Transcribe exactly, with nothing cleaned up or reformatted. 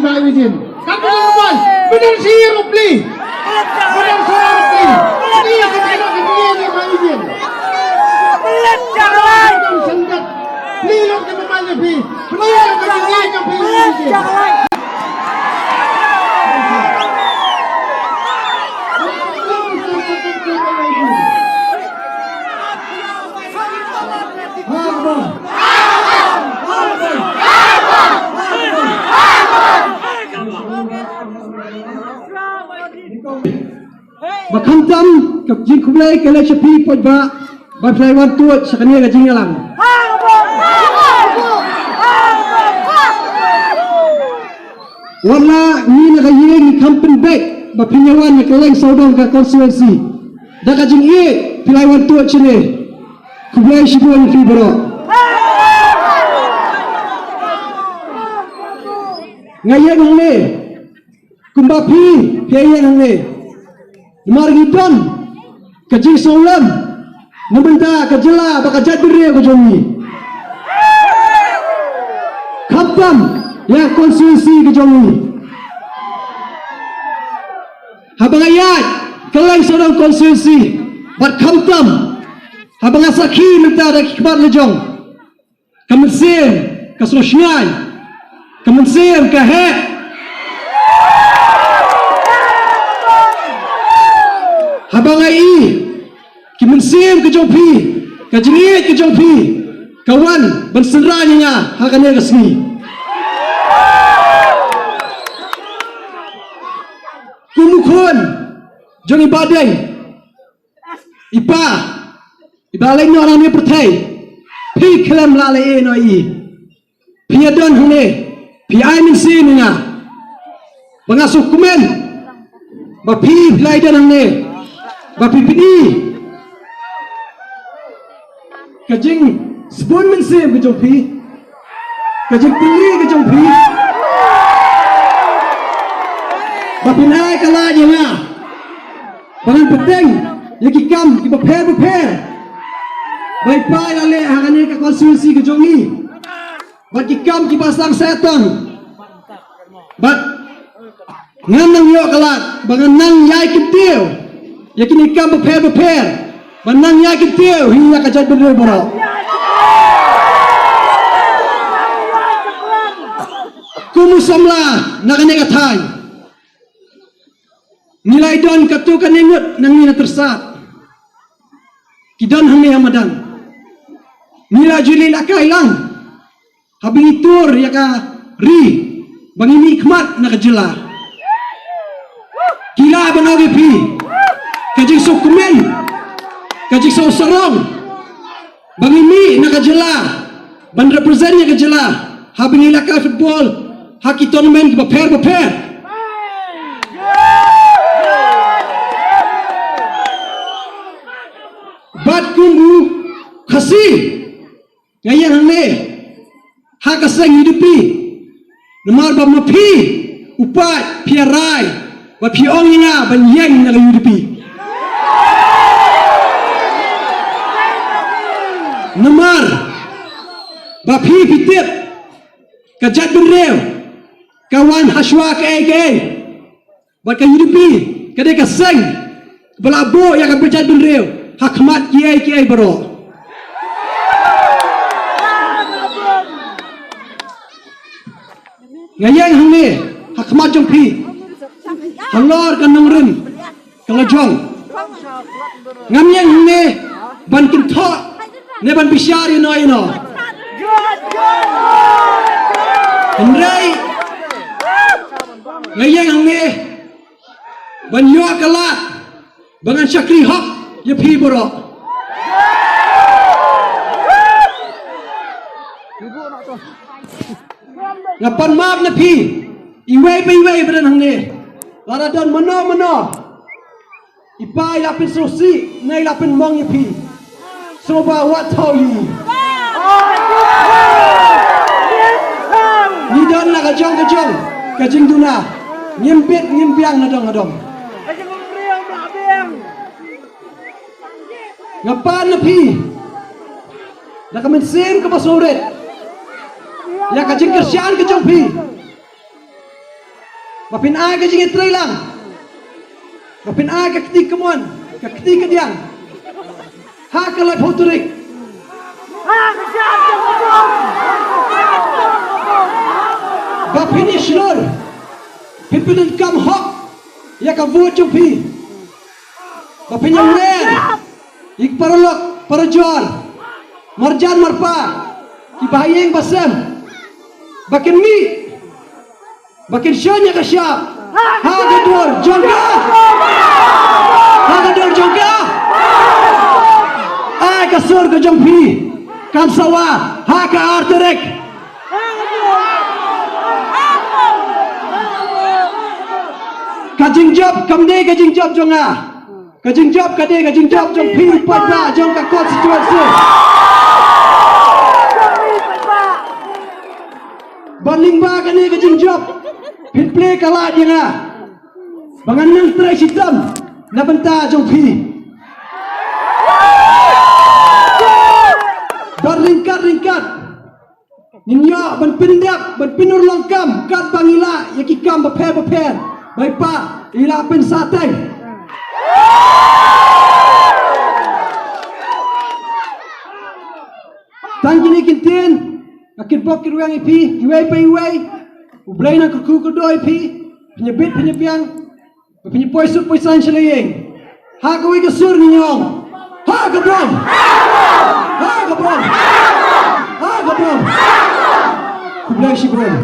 Ijin. Kan ijin buai. Benar sih Rupli. Benar sih Rupli. Ini yang kita nak ini yang main ijin. Benar sih. Ni lo kita main lebih. Benar yang kita main lebih. Ba khamtam ka jingkhublei ka leit sha phi paidbah ba phi la wan tuid sha kane ka jingïalang. Wat la ngi na ka ïing ngi kham pynbeit ba phin ïa wan ïa kylleng sawdong ka constituency. Da ka jingïeit phi la wan tuid shane. Khublei shibun ïa phi baroh. Nga ïeng hangne kumba phi phi ïeng hangne. Namar ngi don ka jingsngewlem na bynta ka jylla bad ka jaitbynriew ka jong ngi. Khamtam ïa ka constituency ka jong ngi. Haba nga ïaid kylleng sawdong constituency bad khamtam haba nga sakhi mynta da ki khmat la jong. Ka mynsiem ka sngewsynei, ka mynsiem ka heh. Haba nga i ki mynsiem ka jong phi, ka jingïeit ka jong phi, ka wan ban synran ïa nga ha kane ka sngi. Kum u khun jong i Bah Deng, i pa, i ba leit noh na ne pyrthei, phi khlem lah leh ei noh ïa i. Phi ïa don hangne, phi ai mynsiem ïa nga. Ba nga sngewkmen ba phi phi la ïa don hangne, ba phi pyni ka jingsbun mynsiem ka jong phi, ka jingpyni ka jong phi. Ba phin ai ka lad ïa nga ba ngan bteng ïa ki kam kiba pher bapher ba i pa i la leh ha kane ka constituency ka jong ngi. Bad ki kam kiba sdang seh ton. Bad ngan nang ïoh ka lad ba ngan nang ïai kyntiew ïa kine ki kam bapher bapher. Ba nang ïai kyntiew hi ïa ka jaitbynriew baroh. Kum u samla na kane ka thaiñ, ngi la ïa don katto katne ngut na ngi na Tyrsad. Ki don hangne ha madan. Ngi la ju leh lehkai lang haba ngi tur ïa ka ri ba ngi mih khmat na ka jylla. Ki la ban ong ïa phi ka jingsngewkmen, ka jingsngewsarong ba ngi mih na ka jylla ban represent ïa ka jylla haba ngi lehkai football ha ki tournament kiba pher bapher. Bad kum u Khasi nga ïeng hangne ha ka seng U D P. Namar ba ma phi u paid phi ïa rai ba phi ong ïa nga ban ïeng na ka U D P. Namar ba phi phi tip ka jaitbynriew ka wan ha shuwa kaei kaei. Bad ka U D P ka dei ka seng ba la buh ïa ka jaitbynriew ha khmat kiei kiei baroh. Nga ïeng hangne ha khmat jong phi halor ka nongrim ka la jong. Ngam ïeng hangne ban kynthoh ne ban bishar ïano ïano. Hynrei nga ïeng hangne ban ïoh ka lad ba ngan shakri hok ïa phi baroh. Nga pan map na phi iwei pa iwei ba don hangne. Lada don mano mano i pa i la pynsngewsih ne i la pynmong ïa phi, sngewbha wat thaw ïa i. Ngi don la ka jong ka jong ka jingduna. Ngim bit ngim biang na dong na dong. Nga pan na phi da ka mynsiem kaba sngewrit ïa ka jingkyrshan ka jong phi. Ba phin ai ka jingïatreilang. Ba phin ai ka kti kamon, ka kti kadiang. Ha ka laiphew tarik. Ba phin ïashlur. Phin pyndonkam hok ïa ka vote jong phi. Ba phin ïawer ïa ki paralok parajor, marjan marpa, ki bahaïing basem, ba kin mih, ba kin shon ïa ka shap ha ka dur jong ka, ha ka dur jong ka. Ai ka sur ka jong phi kan sawa ha ka ar tarik. Ka jingjop kam dei ka jingjop jong nga. Ka jingjop ka dei ka jingjop jong phi u paidbah jong ka constituency. Bad lyngba kane ka jingjop, phin plie ka lad ïa nga ba ngan nang trei shitom na bynta jong phi. Bad ryngkat ryngkat ngin ïoh ban pyndep, ban pynurlong kam katba ngi lah ïa ki kam bapher bapher. Bai pa, i lah pynsah teng. Tang kine ki ktien, nga kitbok kitrwiang ïa phi iwei pa iwei. U Blei un kyrkhu kyrdoh ïa phi. Phin ïabit, phin ïabiang. Ba phin ïa poi suk poi saiñ sha la ïing. Ha kawei ka sur ngi ong, ha ka bom. Ha ka bom. Ha ka bom. Khublei shibun.